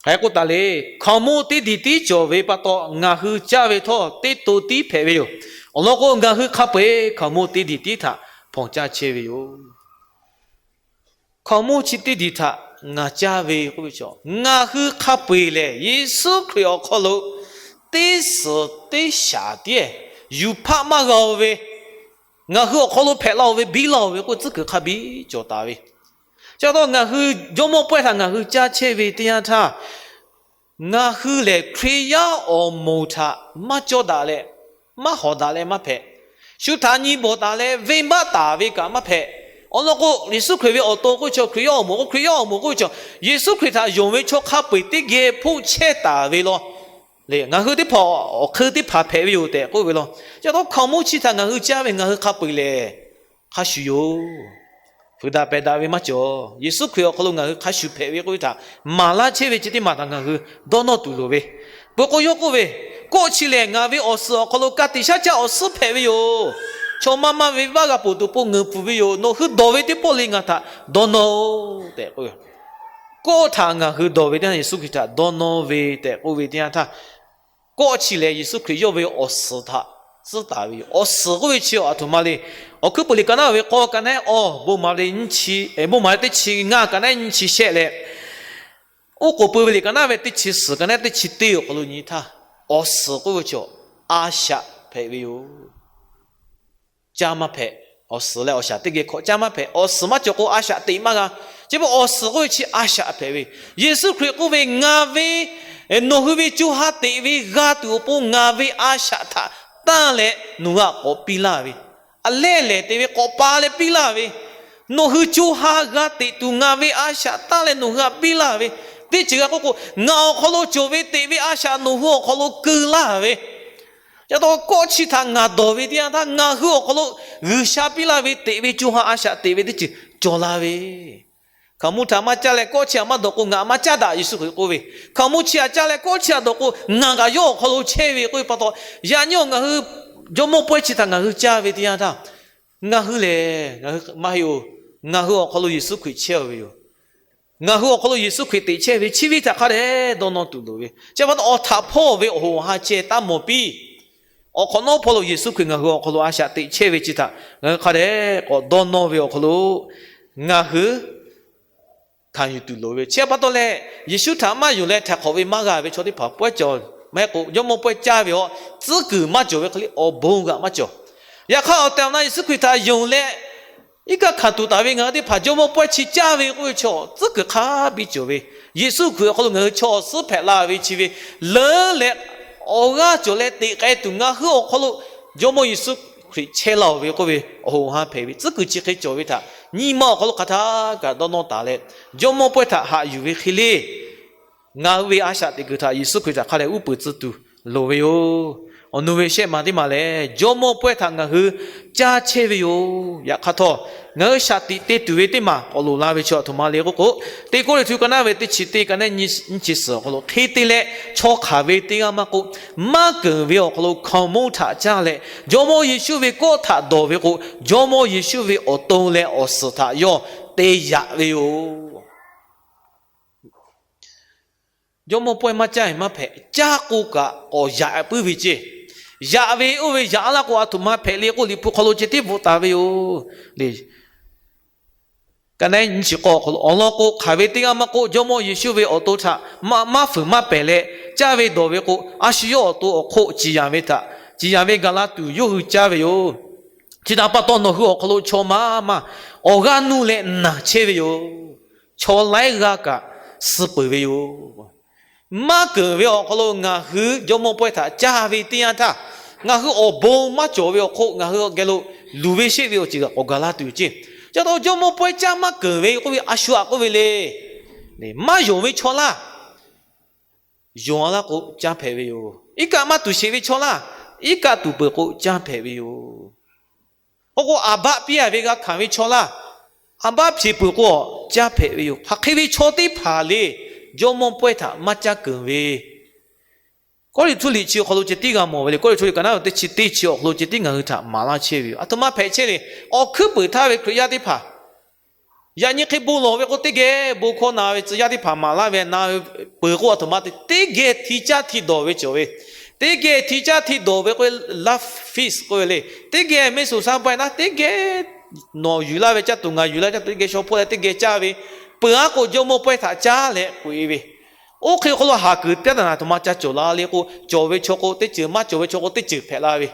hk'aˬ hk'e k'oˆ taˍ le. Hkaoˍmonˇ teˇ diˬ tiˉ cawˬ ve pa taw, ngaˬ hui caˇ ve htawˇ teˇ to tiˉ hpehꞈ ve yoˬ. Awˬ lawn k'o, ngaˬ hui hk'a peu-eˬ hkaoˍmonˇ teˇ diˬ tiˉ htaꞈ hpawnˬ caˇ chehˇ ve yoˬ. Hkaoˍmonˇ chi teˇ diˬ htaꞈ ngaˬ caˇ ve k'oˆ ve chaw, ngaˬ hui hk'a peu-eˬ lehˬ, Yeˍsuˆ Hkriꞈ awˬ hk'aw lo teˇ suhˍ teˇ shaˍ tiˉ yuˬ hpaˆ maˇ g'a-o ve, ngaˬ hui awˬ hk'aw lo hpehꞈ la-o ve, biˇ la-o ve k'oˆ tcuhˉ kuiˬ hk'a biˇ cawˬ taˍ ve. Chi pa taw ngaˬ hui Jawˇmawˇ pawehˇ htaꞈ ngaˬ hui caˇ chehˇ ve teˇ yanˇ htaˇ, ngaˬ hui lehˬ Hkriꞈ yaˇ awˬ moˍ htaꞈ maˇ cawˇ daꞈ leh, maˇ hawˍ daꞈ leh maˇ hpehꞈ. Shu htaꞈ nyi bawˬ taˍ leh venˇbaˆ taˍ ve kaꞈ maˇ hpehꞈ. Awˬ lawn k'o, Yeˍsuˆ Hkriꞈ ve awˬ to k'oˆ ve chaw, Hkriꞈ yaˇ awˬ moˍ k'o, Hkriꞈ yaˇ awˬ moˍ k'oˆ ve chaw, Yeˍsuˆ Hkriꞈ htaꞈ yonˍ ve chaw hk'a peu-eˬ teˇ geh hpoˆ chehˇ taˍ ve law. Lehˬ, ngaˬ hui teˇ hpaˍ awˬ hk'eun teˇ hpaˍ hpehꞈ ve yoˬ tehꞈ k'oˆ ve law. Chi pa taw hkaoˍmonˇ chi htaꞈ ngaˬ hui caˇ ve ngaˬ hui hk'a peu-eˬ lehˬ, hk'a shuˍ yoˬ. Fuiˍ daꞈ pehˬ daꞈ ve maˇ cawˬ. Yeˍsuˆ Hkriꞈ awˬ hk'aw lo ngaˬ hui hk'a shuˍ hpehꞈ ve k'oˆ ve htaꞈ maˍ laˇ chehˇ ve chi teˇ maˬ htaꞈ ngaˬ hui dawˇ nawˇ tuˬ loˍ ve. Peuˬ k'o yawˇ k'oˆ ve, kawˆ chi lehˬ ngaˬ ve awˬ suhˍ awˬ hk'aw lo ka tiꞈ shaˉ caˆ awˬ suhˉ hpehꞈ ve yoˬ. Chaw maˇ maˇ ve venˇbaˆ g'a ponˬ tuˬ awˬ pon ngeuˍ pfuhˍ ve yoˬ. Nawˬ hui dawˬ ve teˇ pawˆ le ngaˬ htaꞈ dawˇ nawˇ-oˆ tehꞈ k'oˆ ve. Kawˆ htaꞈ ngaˬ hui dawˬ ve teˇ yanˇ Yeˍsuˆ Hkriꞈ htaꞈ dawˇ nawˇ ve tehꞈ k'oˆ ve teˇ yanˇ htaˇ, kawˆ chi lehˬ Yeˍsuˆ Hkriꞈ yawˇ ve awˬ suhˍ htaꞈ tcuhˉ taˍ ve yoˬ. Awˬ suhˍ k'oˆ ve chi aˬ htoꞈ ma le. Awˬ hkuiˉ puiˍ liꞈ ka naˉ ve k'awˇ ka naˉ awˬ bon maˍ ve, bon maˍ ve teˇ chi ngaˇ ka naˉ nyiˇ chi shehˆ leh, oˉ k'oˍ pui ve liꞈ ka naˉ ve teˇ chi suhˍ ka naˉ teˇ chi teˇ awˬ hk'aw lo nyi htaˇ, awˬ suhˍ k'oˆ ve chi a shaꞈ hpehꞈ ve yoˬ. Caˇ maˇ hpehꞈ. Awˬ suhˍ leh awˬ shaˍ teˇ geh hkawꞈ caˇ maˇ hpehꞈ. Awˬ suhˍ maˇ cawˬ k'o a shaꞈ teꞈ maˇ g'a. Chi pa taw awˬ suhˍ k'oˆ ve chi a shaꞈ hpehꞈ ve. Yeˍsuˆ Hkriꞈ k'oˆ ve, Ngaˬ ve, nawˬ hui ve co ha teꞈ ve g'a tuˬ awˬ pon ngaˬ ve a shaꞈ htaꞈ tanˇ leh nawˬ hui htaꞈ k'awꞈ piˇ laˇ ve, a lehˉ lehˬ te ve k'awꞈ pa leh piˇ laˇ ve, nawˬ hui co ha g'a teꞈ tuˬ ngaˬ ve a shaꞈ tanˇ leh nawˬ hui htaꞈ piˇ laˇ ve, teˇ ceuˬ g'a k'oˆ k'o, ngaˬ awˬ hk'aw lo cawˬ ve teꞈ ve a shaꞈ nawˬ hui awˬ hk'aw lo keu laˇ ve, yaꞈ taw kawˆ chi htaꞈ ngaˬ dawˬ ve teˇ yanˇ htaˇ, ngaˬ hui awˬ hk'aw lo G'uiˬsha piˇ laˇ ve teꞈ ve co ha a shaꞈ teꞈ ve teˇ ceuˬ cawˬ la ve. Hkaoˍmonˇ htaꞈ maˇ caˇ leh kawˆ chi htaꞈ maˇ dawˬ k'o ngaˬ maˇ caˇ daꞈ, Yeˍsuˆ Hkriꞈ k'oˆ ve. Hkaoˍmonˇ chi htaꞈ caˇ leh kawˆ chi htaꞈ dawˬ k'o ngaˬ kaꞈ yawˇ awˬ hk'aw lo chehˇ ve k'oˆ ve pa taw, yaꞈ nyi ngaˬ hui Jawˇmawˇ pawehˇ chi htaꞈ ngaˬ hui caˇ ve teˇ yanˇ htaˇ, ngaˬ hui lehˬ ngaˬ hui maˇ heˆ-oˬ. Ngaˬ hui awˬ hk'aw lo Yeˍsuˆ Hkriꞈ chehˇ ve yoˬ. Ngaˬ hui awˬ hk'aw lo Yeˍsuˆ Hkriꞈ teꞈ chehˇ ve chi ve htaꞈ hk'a dehꞈ dawˇ nawˇ tuˬ loˍ ve. Chi pa taw awˬ htaꞈ hpawˇ ve awˬ hoꞈ awˬ ha ceh taˇ mawˬ piˇ. Awˬ hk'awꞈ nawˉ hpawˇ lo Yeˍsuˆ Hkriꞈ ngaˬ hui awˬ hk'aw lo a shaꞈ teꞈ chehˇ ve chi htaꞈ ngaˬ hui hk'a dehꞈ k'awꞈ dawˇ nawˇ ve awˬ hk'aw lo ngaˬ hui hkanˍ yuˬ tuˬ loˍ ve. Chi pa taw leh, Yeˍsuˆ htaꞈ maˇ yonˍ leh htaiˍ hk'awꞈ ve maˇ g'a ve chaw teˇ hpaˍ pawehˇ cawˬ maˇ heˆ k'o, Jawˇmawˇ pawehˇ caˇ ve awˬ tcuhˉ kuiˬ maˇ cawˬ ve hk'e le awˬ bon g'aꞈ maˇ cawˬ. Yaꞈ hk'aˇ awˬ tehˬ awˬ na Yeˍsuˆ Hkriꞈ htaꞈ yonˍ leh, iˉ kaˆ hkanˍ tuˬ taˍ ve ngaˬ hui teˇ hpaˍ Jawˇmawˇ pawehˇ chi caˇ ve k'oˆ ve chaw tcuhˉ kuiˬ hk'a biˇ cawˬ ve. Yeˍsuˆ Hkriꞈ awˬ hk'aw lo ngaˬ hui chaw awˬ suhˉ hpehꞈ la ve chi ve leuˉ leh, awˬ g'aˇ cawˬ leh teꞈ k'ai tuˬ ngaˬ hui awˬ hk'aw lo Jawˇmawˇ Yeˍsuˆ Hkriꞈ chehˇ laˇ-oˬ ve k'oˆ ve awˬ hoꞈ awˬ ha hpehꞈ ve tcuhˉ kuiˬ chi hk'e cawˬ ve htaꞈ nyi ma awˬ hk'aw lo hk'aˬ htaˇ kaꞈ dawˇ nawˇ taˍ leh, Jawˇmawˇ pawehˇ htaꞈ haꞈ yuˬ ve hk'e le. Ngaˬ hui ve a shaꞈ teꞈ kuiˬ htaꞈ Yeˍsuˆ Hkriꞈ htaꞈ hk'a dehꞈ uˉ peunˍ tcuh tuˬ loˍ ve yoˬ. Awˬ nu ve shehˆ ma teˇ maˬ lehˬ, Jawˇmawˇ pawehˇ htaꞈ ngaˬ hui caˇ chehˇ ve yoˬ. Yaꞈ hk'aˇ htawˇ, ngaˬ hui shaˍ tiꞈ te tuˬ ve teˇ maˬ k'awꞈ loˍ la ve chi aˬ htoꞈ ma le k'oˆ k'o, Teˇ Kawˇrenˍhtuˆ ka naˉ ve teˇ chi teˇ ka naˉ nyiˇ chi suhˍ awˬ hk'aw lo hk'e te leh, chaw hk'aˬ ve teˇ g'aˇ maˇ k'oˆ, maˇ keunˍ ve awˬ hk'aw lo hkaoˍmonˇ htaꞈ caˇ leh, Jawˇmawˇ Yeˍsuˆ ve kawˆ htaꞈ dawˬ ve k'o, Jawˇmawˇ Yeˍsuˆ ve awˬ to leh awˬ suhˍ htaꞈ yawˇ te yaꞈ ve yoˬ. Jawˇmawˇ pawehˇ maˇ caˇ maˇ hpehꞈ, caˇ k'o kaꞈ k'awꞈ yaꞈ puiˉ ve ceˇ. Yaꞈ ve oˇ ve yaꞈ laˇ k'o, aˬ htoꞈ ma hpehꞈ le k'o, Liꞈ hpu hk'aw lo ceh tiˉ bvuhꞈ taˍ ve yoˬ le. Ka naˉ nyiˇ chi k'awˇ awˬ hk'aw lo, awˬ lawn k'o, hk'aˬ ve teˇ g'aˇ maˇ k'oˆ, Jawˇmawˇ Yeˍsuˆ ve awˬ to htaꞈ maˇ fuiˍ maˇ pehˬ leh caˇ ve dawˬ ve k'o, a shu yawˇ awˬ to awˬ hk'oˆ ciˍ yanˍ ve htaꞈ, ciˍ yanˍ ve gaˬ la tuˬ yawˇ hui caˇ ve yoˬ. Chi htaꞈ pa taw, nawˬ hui awˬ hk'aw lo chaw maˇ maˇ awˬ g'aˇ nuˇ leh naˬ chehˇ ve yoˬ. Chaw laiˉ g'aˇ kaꞈ suh peuˬ ve yoˬ. Maˇ keunˍ ve awˬ hk'aw lo ngaˬ hui Jawˇmawˇ pawehˇ htaꞈ caˇ ve teˇ yanˇ htaˇ, ngaˬ hui awˬ bon maˇ cawˬ ve awˬ hk'oˆ ngaˬ hui geh lo luˬ ve sheˆ ve awˬ ceuˬ kaꞈ k'awꞈ gaˬ la tuˬ yoˬ ceˇ. Chi pa taw Jawˇmawˇ pawehˇ caˇ maˇ keunˍ ve k'oˆ ve a shu aꞈ k'oˆ ve le. Maˇ yonˍ ve chaw laˇ yonˍ a laˇ k'o, caˇ hpehꞈ ve yoˬ. Iˉ kaˆ maˇ tuˬ sheˍ ve chaw laˇ, iˉ kaˆ tuˬ peuˬ k'o, caˇ hpehꞈ ve yoˬ. K'o k'o, aˍbaˆ piˇ a ve g'a hkanˍ ve chaw laˇ, aˍbaˆ hpeꞈ peuˬ k'o, caˇ hpehꞈ ve yoˬ. Hk'aˬ hk'e ve chaw teˇ hpaˍ le, Jawˇmawˇ pawehˇ htaꞈ maˇ caˇ keunˍ ve. Kawˇrenˍhtuˆ liꞈ chi awˬ hk'aw lo ceh tiˉ g'a mawˬ ve le. Kawˇrenˍhtuˆ liꞈ ka naˉ teˇ chi teˇ chi awˬ hk'aw lo ceh tiˉ ngaˬ hui htaꞈ maˍ laˇ chehˇ ve yoˬ. Aˬ htoꞈ ma hpehꞈ chehˇ le. Awˬ hkuiˉ puiˍ htaˇ ve Hkriꞈ yaˇ teˇ hpaˍ, yaꞈ nyi hk'e bon lawˬ ve k'o, teˇ geh bon hkawˇ na ve tcuh yaˇ teˇ hpaˍ maˍ laˇ ve na ve peuˬ k'o, aˬ htoꞈ ma te teˇ geh hti caˇ hti dawˬ ve cawˬ ve. Teˇ geh hti caˇ hti dawˬ ve k'o, love feast k'oˆ ve le. Teˇ geh mehˆ suhˍ shaˉ bawehˇ naˉ, teˇ geh nawˬ yuˬ laˇ ve caˇ tuˬ, ngaˬ yuˬ laˇ caˇ tuˬ, teˇ geh shaw hpawˇ leh teˇ geh caˇ ve, peuˬ aˉ k'o Jawˇmawˇ pawehˇ htaꞈ caˇ leh k'oꞈ e ve. Oˇ hk'e awˬ hk'aw lo haˍ kuiˬ teˇ taˍ naˍ aˬ htoꞈ ma ca cawˬ la le k'o, cawˬ ve chaw k'o teˇ ceuˬ, maˇ cawˬ ve chaw k'o teˇ ceuˬ hpehꞈ la ve.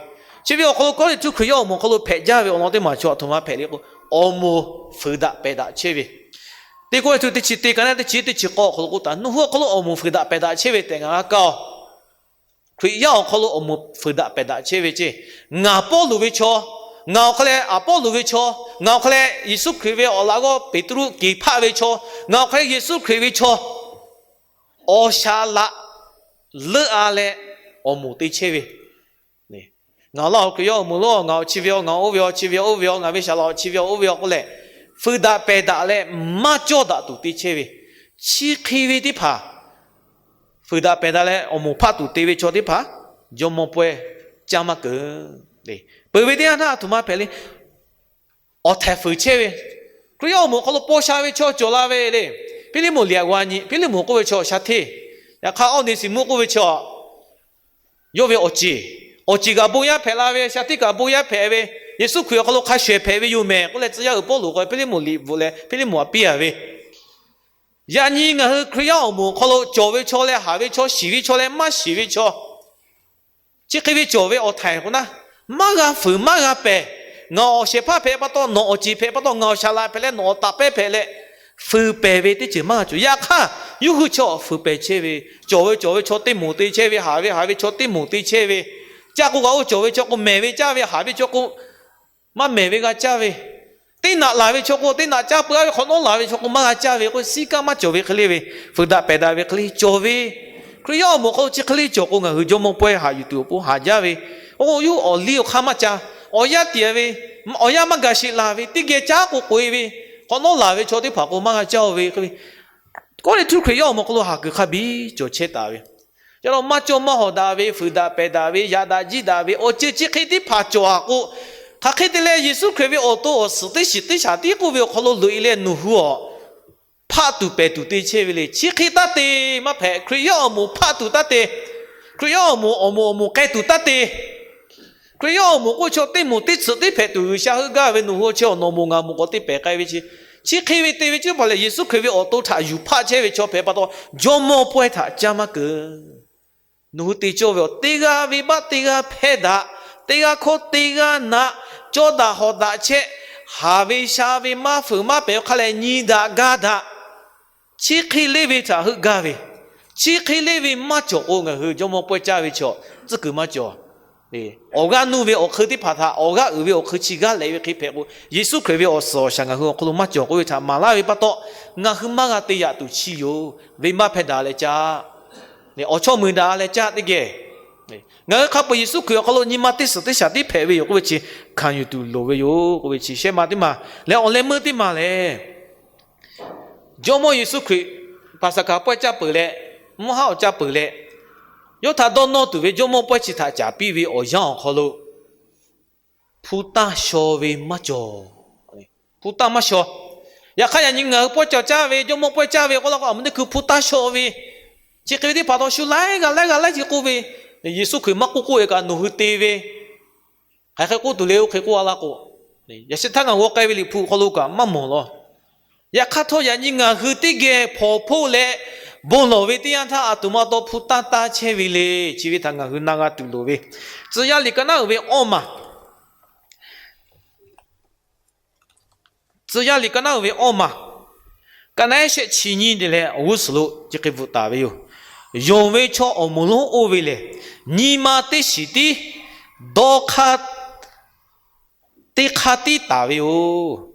Chi ve awˬ hk'aw lo Kawˇrenˍhtuˆ Hkriꞈ yaˇ awˬ moˍ awˬ hk'aw lo hpehꞈ jaˇ ve awˬ lawn teˇ maˬ chaw aˬ htoꞈ ma hpehꞈ le k'o, awˬ moˍ fuiˍ daꞈ pehˬ daꞈ chehˇ ve. Teˇ Kawˇrenˍhtuˆ teˇ chi teˇ ka naˉ teˇ chi teˇ chi k'awˇ awˬ hk'aw lo k'oˆ taˍ, nawˬ hui awˬ hk'aw lo awˬ moˍ fuiˍ daꞈ pehˬ daꞈ chehˇ ve tehꞈ ngaˬ g'a kaˇ oˬ. Hkriꞈ yaˇ awˬ hk'aw lo awˬ moˍ fuiˍ daꞈ pehˬ daꞈ chehˇ ve ceˇ. Ngaˬ Pawˇluꞈ ve chaw, ngaˬ awˬ hk'aw leh Aˍpawˇluꞈ ve chaw, ngaˬ awˬ hk'aw leh Yeˍsuˆ Hkriꞈ ve awˬ laꞈ g'awˇ Peˍtruˆ, Keˍhpaˆ ve chaw, ngaˬ awˬ hk'aw leh Yeˍsuˆ Hkriꞈ ve chaw, awˬ shaˍ laꞈ leuˆ a leh awˬ moˍ te chehˇ ve. Ngaˬ awˬ laˇ awˬ Hkriꞈ yaˇ awˬ moˍ lo, ngaˬ awˬ chi ve awˬ, ngaˬ oˇ ve awˬ chi ve, oˇ ve awˬ, ngaˬ ve shaˍ laꞈ awˬ chi ve awˬ, oˇ ve awˬ k'oˆ leh, fuiˍ daꞈ pehˬ daꞈ leh maˇ cawˇ daꞈ tuˬ te chehˇ ve. Chi hk'e ve teˇ hpaˍ fuiˍ daꞈ pehˬ daꞈ leh awˬ moˍ hpaˆ tuˬ te ve chaw teˇ hpaˍ, Jawˇmawˇ pawehˇ caˇ maˇ keunˍ. Peuˬ ve teˇ yanˇ htaˇ aˬ htoꞈ ma hpehꞈ le. Awˬ htaiˍ fuiˍ chehˇ ve, Hkriꞈ yaˇ awˬ moˍ awˬ hk'aw lo paw sha ve chaw cawˬ la ve le. Hpiˇliˇmonˍ liꞈ g'aꞈ nyi, Hpiˇliˇmonˍ k'oˆ ve chaw shaˍ hteˇ, yaꞈ hk'aˇ Awˇneˍsiˍmuˆ k'oˆ ve chaw yawˇ ve awˬ ceˬ, awˬ ceˬ kaꞈ bon yaˇ hpehꞈ la ve, shaˍ hteˇ kaꞈ bon yaˇ hpehꞈ ve, Yeˍsuˆ Hkriꞈ awˬ hk'aw lo hk'a shuˍ ehˍ hpehꞈ ve yoˬ mehˍ k'oˆ leh, tcuh yaˇ uiˍ Pawˇluꞈ k'o Hpiˇliˇmonˍ liꞈ bvuhꞈ leh Hpiˇliˇmonˍ htaꞈ piˇ a ve. Yaꞈ nyi ngaˬ hui Hkriꞈ yaˇ awˬ moˍ awˬ hk'aw lo cawˬ ve chaw leh haˍ ve chaw, shiˍ ve chaw leh maˇ shiˍ ve chaw, chi hk'e ve cawˬ ve awˬ htaiˍ k'o naˉ, maˇ g'a fuiˍ maˇ g'a pehˬ. Ngaˬ awˬ shehˍ hpaˇ hpehꞈ pa taw, nawˬ awˬ ceˬ hpehꞈ pa taw, ngaˬ awˬ shaˍ laꞈ hpehꞈ leh nawˬ awˬ taꞈ pehˉ hpehꞈ leh, fuiˍ pehˬ ve teˇ ceuˬ maˇ g'a cawˬ. Yaꞈ hk'aˇ, yawˇ hui chaw fuiˍ pehˬ chehˇ ve, cawˬ ve cawˬ ve chaw teˇ moˍ te chehˇ ve, haˍ ve haˍ ve chaw teˇ moˍ te chehˇ ve, caˇ k'o kaꞈ oˇ cawˬ ve chaw k'o mehˍ ve caˇ ve, haˍ ve chaw k'o maˇ mehˍ ve g'a caˇ ve, teˇ naꞈ laˬ ve chaw k'o teˇ naꞈ caˇ peuˬ a ve, hk'awꞈ nawˉ laˬ ve chaw k'o maˇ g'a caˇ ve k'o, siˉ kaˆ maˇ cawˬ ve hk'e le ve, fuiˍ daꞈ pehˬ daꞈ ve hk'e le cawˬ ve. Hkriꞈ yaˇ awˬ moˍ hk'aw lo chi hk'e le cawˬ k'o, ngaˬ hui Jawˇmawˇ pawehˇ haꞈ yuˬ tuˬ awˬ pon haꞈ jaˇ ve. Oˇ yawˇ hui awˬ liˇ awˬ hk'aˇ maˇ ca, awˬ yanˇ tiꞈ ve, awˬ yanˇ maˇ gaˬ sheˍ laˬ ve, teˇ geh caˉ k'o k'oꞈ e ve, hk'awꞈ nawˉ laˬ ve chaw teˇ hpaˍ k'o maˇ g'a caˇ ve hk'e ve, Kawˇrenˍhtuˆ Hkriꞈ yaˇ awˬ moˍ hk'aw lo haˍ kuiˬ hk'a biˇ cawˬ chehˇ taˍ ve. Yaꞈ la maˇ cawˇ maˇ hawˍ daꞈ ve, fuiˍ daꞈ pehˬ daꞈ ve, yaꞈ daꞈ jiˇ daꞈ ve, awˬ ceuˬ chi hk'e teˇ hpaˍ cawˬ a k'o, hk'aˬ hk'e te leh Yeˍsuˆ Hkriꞈ ve awˬ to awˬ suhˍ teˇ shiˍ teˇ shaˍ tiˉ k'oˆ ve awˬ hk'aw lo loꞈ e leh nawˬ hui awˬ hpaˆ tuˬ pehˬ tuˬ te chehˇ ve le. Chi hk'e taˇ te maˇ hpehꞈ. Hkriꞈ yaˇ awˬ moˍ hpaˆ tuˬ taˇ te. Hkriꞈ yaˇ awˬ moˍ awˬ moˍ awˬ moˍ k'ai tuˬ taˇ te. Hkriꞈ yaˇ awˬ moˍ k'oˆ ve chaw teˇ moˍ teˇ tsuhꞈ teˇ hpehꞈ tuˬ G'uiˬsha heuˆ gaˇ ve, nawˬ hui chi awˬ nawˬ moˍ ngaˬ moˍ k'awꞈ te pehˬ k'ai ve chi, chi hk'e ve te ve chi teˇ hpaˍ lehˬ, Yeˍsuˆ Hkriꞈ ve awˬ to htaꞈ yuˬ hpaˆ chehˇ ve chaw hpehꞈ pa taw, Jawˇmawˇ pawehˇ htaꞈ caˇ maˇ keunˍ. Nawˬ hui te cawˇ ve awˬ teˇ g'aˇ venˇbaˆ teˇ g'aˇ hpehˇ daꞈ, teˇ g'aˇ hkawˇ teˇ g'aˇ naꞈ, cawˇ daꞈ hawˍ daꞈ chehˇ, haˍ ve sha ve maˇ fuiˍ maˇ pehˬ hk'a leh nyi daꞈ gaˇ daꞈ. Chi hk'e le ve htaꞈ heuˆ gaˇ ve, chi hk'e le ve maˇ cawˬ k'o, ngaˬ hui Jawˇmawˇ pawehˇ caˇ ve chaw tcuhˉ kuiˬ maˇ cawˬ. Awˬ g'aˇ nuˇ ve awˬ hk'eun teˇ hpaˍ htaꞈ awˬ g'aˇ uiˍ ve awˬ hk'eun chi g'aˇ lehꞈ ve hk'e hpehꞈ k'o, Yeˍsuˆ Hkriꞈ ve awˬ suhˍ awˬ shaˍ ngaˬ hui awˬ hk'aw lo maˇ cawˬ k'oˆ ve htaꞈ maˍ laˇ ve pa taw, ngaˬ hui maˇ g'a te yaꞈ tuˬ chi yoˬ. Venˇbaˆ hpehˇ daꞈ leh caˇ, awˬ chawˇ mui daꞈ leh caˇ teˇ geh, ngaˬ hui hk'a peu-eˬ Yeˍsuˆ Hkriꞈ awˬ hk'aw lo nyi ma teˇ suhˍ teˇ shaˍ tiˉ hpehꞈ ve yoˬ k'oˆ ve chi hkanˍ yuˬ tuˬ loˍ ve yoˬ k'oˆ ve chi shehˆ ma teˇ maˬ leh awˬ leh meuˇ teˇ maˬ lehˬ, Jawˇmawˇ Yeˍsuˆ Hkriꞈ Paˍsaˍhkaˍ pawehˇ caˇ peuˬ leh, mvuhˇ haˉ awˬ caˇ peuˬ leh, yawˇ htaꞈ dawˇ nawˇ tuˬ ve Jawˇmawˇ pawehˇ chi htaꞈ caˍ piˇ ve awˬ yanˇ awˬ hk'aw lo hpu tanˇ shaw ve maˇ cawˬ. Hpu tanˇ maˇ shaw. Yaꞈ hk'aˇ, yaꞈ nyi ngaˬ hui pawehˇ cawˬ caˇ ve Jawˇmawˇ pawehˇ caˇ ve k'oˆ la k'o, aˬ meuˇ teˇ hkui hpu tanˇ shaw ve, chi hk'e ve teˇ hpaˍ taw shu laiˉ g'a laiˉ g'a laiˉ ceuˬ k'oˆ ve, Yeˍsuˆ Hkriꞈ maˇ k'oˆ k'oˆ e kaꞈ nawˬ hui te ve, hk'aˬ hk'e k'oˆ tuˬ le, oˇ hk'e k'oˆ a laˇ k'o, yaꞈ sheh htaˇ ngaˬ g'aw k'ai ve Liꞈ hpu awˬ hk'aw lo kaꞈ maˇ mawˬ law. Yaꞈ hk'aˇ htawˇ, yaꞈ nyi ngaˬ hui teˇ geh hpawnˬ hpoˆ leh bon lawˬ ve teˇ yanˇ htaˇ, aˬ htoꞈ ma taw hpu tanˇ taˇ chehˇ ve le. Chi ve htaꞈ ngaˬ hui na g'a tuˬ loˍ ve, Tcuh yaˇ liꞈ ka naˉ uiˍ ve awˇ maˬ, Tcuh yaˇ liꞈ ka naˉ uiˍ ve awˇ maˬ, ka naˉ shehˆ chi nyiˇ te leh awˬ g'uˇ suhˍ lo chi hk'e bvuhꞈ taˍ ve yoˬ. Yonˍ ve chaw awˬ moˍ lonˉ oˇ ve lehˬ, nyi ma teˇ shiˍ tiˉ dawˇ hk'aˇ teˇ hk'aˇ tiˉ taˍ ve yoˬ.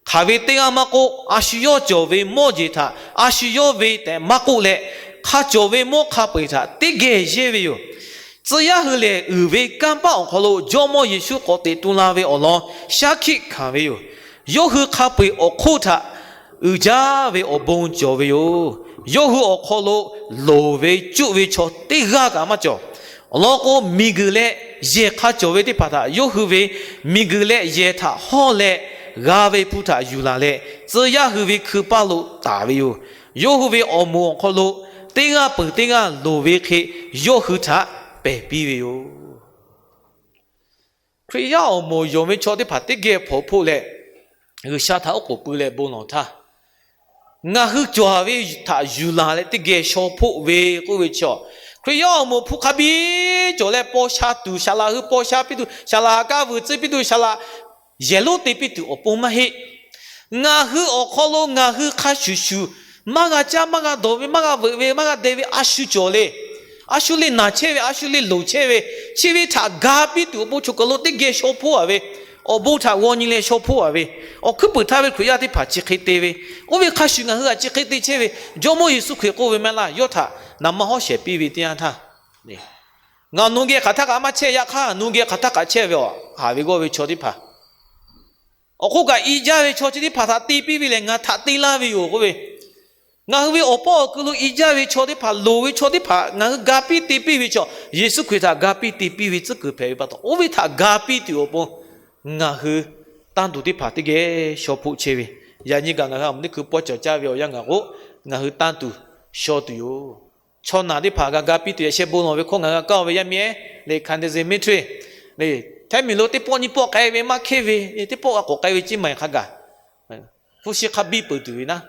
Hk'aˬ ve teˇ g'aˇ maˇ k'oˆ, a shu yawˇ cawˬ ve mawˇ jeˬ htaꞈ a shu yawˇ ve tehꞈ maˇ k'oˆ leh, hk'a cawˬ ve mawˇ hk'a peu-eˬ htaꞈ teˇ geh yehˇ ve yoˬ. Tcuh yaˇ hui lehˬ, uiˍ ve kanˇ paˆ awˬ hk'aw lo Jawˇmawˇ Yeˍsuˆ k'awꞈ teꞈ tu la ve awˬ lawn shaˉ hkiˆ hkanˍ ve yoˬ. Yawˇ hui hk'a peu-eˬ awˬ hk'oˆ htaꞈ uiˍ jaˇ ve awˬ bon cawˬ ve yoˬ. Yawˇ hui awˬ hk'aw lo loˍ ve cuˆ ve chaw teˇ g'aˇ kaꞈ maˇ cawˬ. Awˬ lawn k'o, miˬguiˬ leh yehˬ hk'a cawˬ ve teˇ hpaˍ htaꞈ yawˇ hui ve miˬguiˬ leh yehˬ htaꞈ hawˇ leh g'a ve hpu htaꞈ yuˬ laˬ leh, tcuh yaˇ hui ve hkui paˇ lo taˍ ve yoˬ. Yawˇ hui ve awˬ moˍ awˬ hk'aw lo teˇ g'aˇ peuˬ teˇ g'aˇ loˍ ve hk'e yawˇ hui htaꞈ pehˬ piˇ ve yoˬ. Hkriꞈ yaˇ awˬ moˍ yonˍ ve chaw teˇ hpaˍ teˇ geh hpawnˬ hpoˆ leh, G'uiˬsha htaꞈ oˉ k'oˍ pui leh bon lawˬ htaˇ, ngaˬ hui cawˬ ve htaꞈ yuˬ laˬ leh teˇ geh shaw hpoˆ ve k'oˆ ve chi, Hkriꞈ yaˇ awˬ moˍ hpu hk'a biˇ cawˬ leh paw sha tuˬ, saˍ laꞈ hui paw sha piˇ tuˬ, saˍ laꞈ ha k'aˉ vuiˬ tcuhˉ piˇ tuˬ, saˍ laꞈ yehˬ lonˉ te piˇ tuˬ awˬ pon maˇ heˆ. Ngaˬ hui awˬ hk'aw lo ngaˬ hui hk'a shuˍ shuˍ, maˇ g'a caˇ, maˇ g'a dawˬ ve, maˇ g'a veuꞈ ve, maˇ g'a deh ve a shu cawˬ le. A shu le naˬ chehˇ ve, a shu le loˍ chehˇ ve, chi ve htaꞈ ga piˇ tuˬ awˬ pon choˬ kaˬ lo teˇ geh shaw hpoˆ a ve, awˬ bon htaꞈ g'aw nyi leh shaw hpoˆ a ve, awˬ hkuiˉ puiˍ htaˇ ve Hkriꞈ yaˇ teˇ hpaˍ chi hk'e te ve, oˇ ve hk'a shuˍ ngaˬ hui htaꞈ chi hk'e te chehˇ ve, Jawˇmawˇ Yeˍsuˆ Hkriꞈ k'oˆ ve maˇ heˆ laˇ, yawˇ htaꞈ naˍ ma hawˉ shehˍ piˇ ve teˇ yanˇ htaˇ, ngaˬ nawˬ geh hk'aˬ htaˇ kaꞈ maˇ chehˇ, yaꞈ hk'aˇ nawˬ geh hk'aˬ htaˇ kaꞈ chehˇ ve awˬ haˍ ve g'awˇ ve chaw teˇ hpaˍ, awˬ hk'oˆ kaꞈ i jaˇ ve chaw chi teˇ hpaˍ htaꞈ te piˇ ve lehˬ, ngaˬ htaꞈ te laˇ ve yoˬ k'oˆ ve. Ngaˬ hui ve awˬ paw awˬ kuiˬ lo i jaˇ ve chaw teˇ hpaˍ, loˍ ve chaw teˇ hpaˍ ngaˬ hui ga piˇ te piˇ ve chaw, Yeˍsuˆ Hkriꞈ htaꞈ ga piˇ te piˇ ve tcuhˉ kuiˬ hpehꞈ ve pa taw, oˇ ve htaꞈ ga piˇ tuˬ awˬ pon ngaˬ hui tanˇ tuˬ teˇ hpaˍ teˇ geh shaw hpoˆ chehˇ ve, yaꞈ nyi kaꞈ ngaˬ hui a muˍ teˇ hkui pawˇ cawˬ caˇ ve awˬ yanˇ ngaˬ k'o, ngaˬ hui tanˇ tuˬ shaw tuˬ yoˬ. Chaw naˬ teˇ hpaˍ g'a ga piˇ tuˬ yaꞈ sheh bon lawˬ ve hkawˇ ngaˬ hui g'a kaˇ ve yaˇ miˇ ehˉ le, Candace Mitchell le, hteˇ miˬ lo teˇ pawˆ nyiˇ pawˆ k'ai ve maˇ hkehˇ ve, teˇ pawˆ g'a k'awꞈ k'ai ve ceˇ maˬ hk'a gaˬ, hpu shi hk'a biˇ peuˬ tuˬ ve naˉ,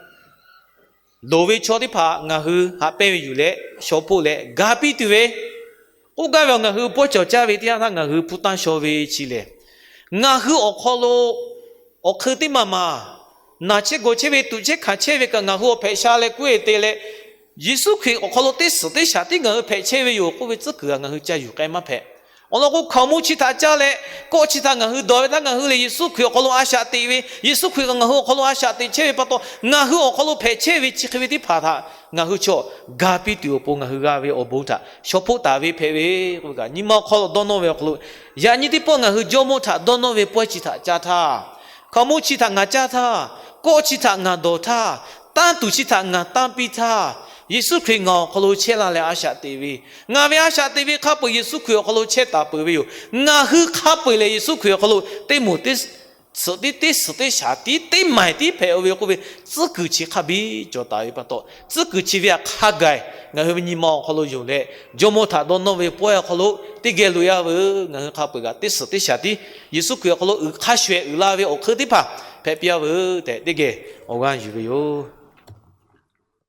loˍ ve chaw teˇ hpaˍ ngaˬ hui haꞈ pehnˇ ve yuˬ leh shaw hpoˆ leh ga piˇ tuˬ ve, k'oˆ gaˇ ve ngaˬ hui pawˇ cawˬ caˇ ve teˇ yanˇ htaˇ ngaˬ hui hpu tanˇ shaw ve chi lehˬ, ngaˬ hui awˬ hk'aw lo awˬ hk'eun teˇ maˬ maˬ, naˬ chehˇ gawˬ chehˇ ve, tuꞈ chehˇ hkanˍ chehˇ ve kaꞈ ngaˬ hui awˬ hpehꞈ sha leh k'oˆ-e te leh, Yeˍsuˆ Hkriꞈ awˬ hk'aw lo teˇ suhˍ teˇ shaˍ tiˉ ngaˬ hui hpehꞈ chehˇ ve yoˬ k'oˆ ve tcuhˉ kuiˬ a ngaˬ hui ca yuˬ k'ai maˇ hpehꞈ. Awˬ lawn k'o, hkaoˍmonˇ chi htaꞈ caˇ leh, kawˆ chi htaꞈ ngaˬ hui dawˬ ve htaˇ ngaˬ hui lehˬ Yeˍsuˆ Hkriꞈ awˬ hk'aw lo a shaꞈ teꞈ ve, Yeˍsuˆ Hkriꞈ kaꞈ ngaˬ hui awˬ hk'aw lo a shaꞈ teꞈ chehˇ ve pa taw, ngaˬ hui awˬ hk'aw lo hpehꞈ chehˇ ve chi hk'e ve teˇ hpaˍ htaꞈ ngaˬ hui chaw ga piˇ tuˬ awˬ pon ngaˬ hui g'a ve awˬ bon htaꞈ shaw hpoˆ taˍ ve hpehꞈ ve k'o, kaꞈ nyi ma awˬ hk'aw lo dawˇ nawˇ ve awˬ hk'aw lo, yaꞈ nyi teˇ pawˆ ngaˬ hui Jawˇmawˇ htaꞈ dawˇ nawˇ ve pawehˇ chi htaꞈ caˇ htaˇ, hkaoˍmonˇ chi htaꞈ ngaˬ caˇ htaˇ, kawˆ chi htaꞈ ngaˬ dawˬ htaˇ, tanˇ tuˬ chi htaꞈ ngaˬ tanˇ piˇ htaˇ, Yeˍsuˆ Hkriꞈ ngaˬ awˬ hk'aw lo chehˇ la leh a shaꞈ teꞈ ve, ngaˬ ve a shaꞈ teꞈ ve hk'a peu-eˬ Yeˍsuˆ Hkriꞈ awˬ hk'aw lo chehˇ taˍ peuˬ ve yoˬ. Ngaˬ hui hk'a peu-eˬ lehˬ Yeˍsuˆ Hkriꞈ awˬ hk'aw lo teˇ moˍ teˇ suhˍ tiˉ, teˇ suhˍ teˇ shaˍ tiˉ, teˇ maiˬ tiˉ hpehꞈ-o ve k'oˆ ve, tcuhˉ kuiˬ chi hk'a biˇ cawˬ taˍ ve pa taw, tcuhˉ kuiˬ chi ve htaꞈ hk'a gaˬ ngaˬ hui ve nyi ma awˬ hk'aw lo yonˍ leh, Jawˇmawˇ htaꞈ dawˇ nawˇ ve pawehˇ awˬ hk'aw lo teˇ geh loꞈ-e-a veuˬ. Ngaˬ hui hk'a peu-eˬ kaꞈ teˇ suhˍ teˇ shaˍ tiˉ Yeˍsuˆ Hkriꞈ awˬ hk'aw lo uiˍ hk'aˇ sho-eˬ uiˍ la ve awˬ hk'eun teˇ hpaˍ hpehꞈ piˇ-a veuˬ tehꞈ teˇ geh awˬ g'aˇ yuˬ ve yoˬ.